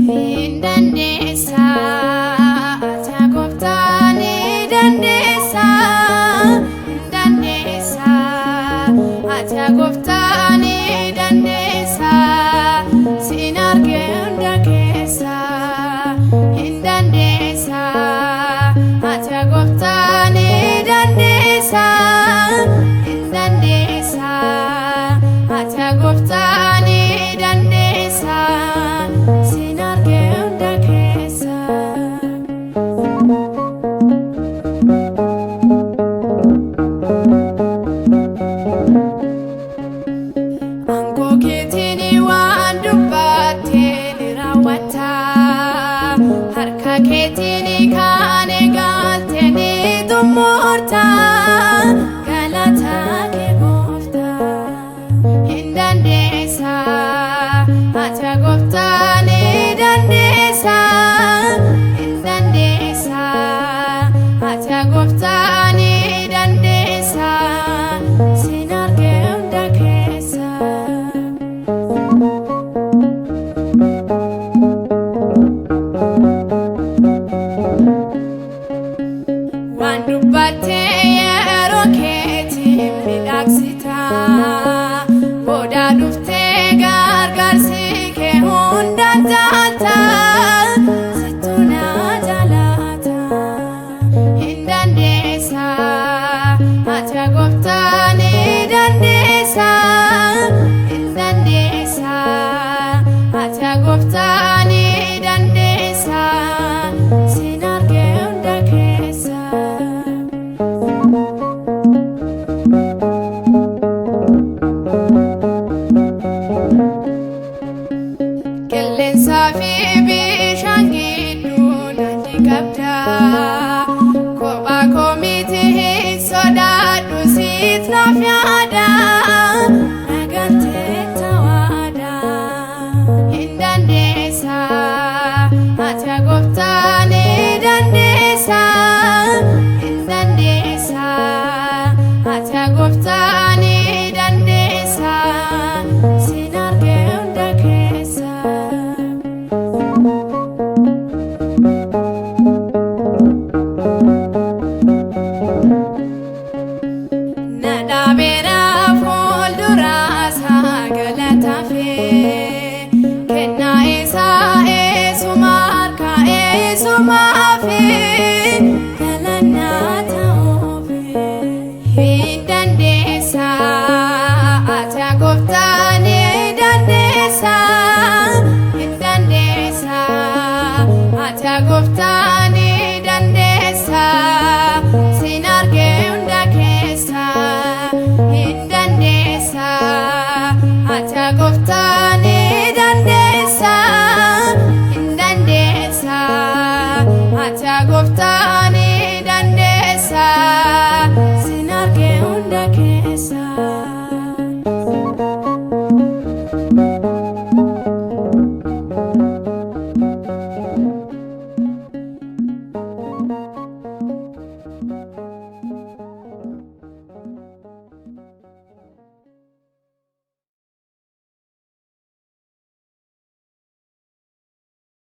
Hin dandeessa, ati gooftaa ni dandeessa. Hin dandeessa, ati gooftaa ni dandeessa. Siin argee hunda keessa. Hin dandeessa, ati gooftaa ni dandeessa. Hin dandeessa, ati gooftaa ni dandeessa. Siin argee hunda keessa. Aangoo keetiin waan dubbattee ni raawwatta. Harka keetiin kan eegalte ni xumurta. Galata kee gooftaa. Hin dandeessa, ati gooftaa ni dandeessa. Hin dandeessa, ati gooftaa ni dandeessa. Siin argee hunda keessa. Waan dubbattee yeroo keetiin miidhagsita. Booda dhuftee gargaarsi kee hundaan taalta. Sittu na jaalata. Hin dandeessa, ati gooftaa ni dandeessa. Hin dandeessa, ati gooftaa ni dandeessa. Siin argee hunda keessa. Qilleensaa fi bishaan gidduu daandii qabda. Kophaa koo miti hin sodaadhu siit naaf yaada. Nagaltee tawaada. Hin dandeessa, ati gooftaa ni dandeessa. Hin dandeessa, ati gooftaa.